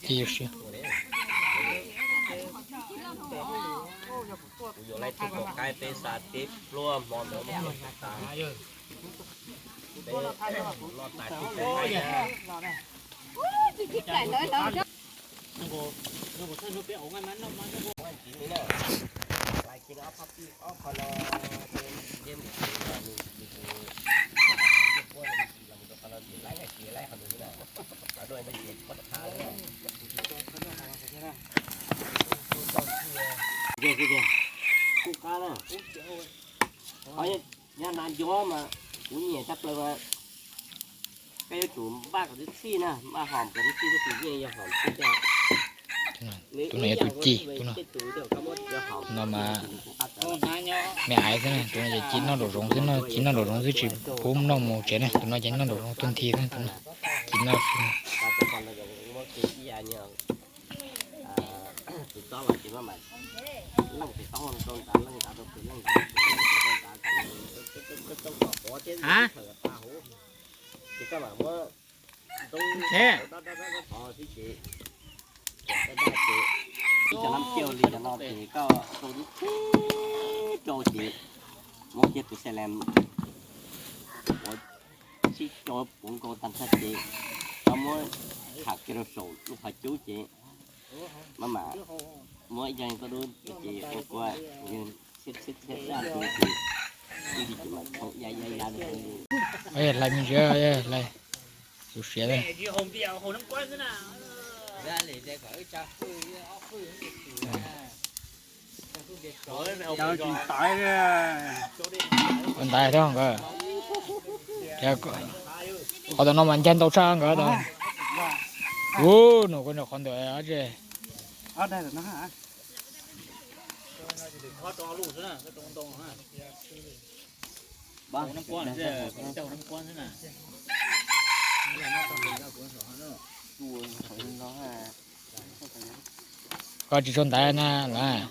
Ces yuav siav. Kuv yuav laib tug kaus qaib peb xa teb pluag hmo ntawd mus tas. Peb loj tas tug kaus qaib. Kuj qab na. Nyob nas ncuav mas kuv nyiam tshaj plaws mas koj yuav tsum npaj kom tib txhij na, npaj hom kom tib txhij, tus yeej yog hom tib. Tus no yog tus ci, tus no. No mas me aiv xwb na, tus no ces ci noj nraum zoov xwb, ci noj nraum zoov xwb tsis pub noj mus tsev na, tus no ces noj nraum zoov tuag nthi xwb, tus no ci noj xwb. Ces cov nam ciaj li cov no ces koj rau lub teb rau ces muab kiag tus xas las ua sib tso puv nkaus tag nrho ces koj muab tham kiag rau saum lub qhov cub ces maj mam muab ib co koj dub ces ua kua, thiab thiab thiab daj ces ib ntsis ces mam thoom ya ya ya. Hlais me ntsis, hlais, kuv siav. Ua ntaiv thiab nkawd. Qhov tom no mas ncag ntau tshaj nkawd. Ub, no kuv nrog qhov ntawd tse. Koj tsis tso ntaiv na lawm.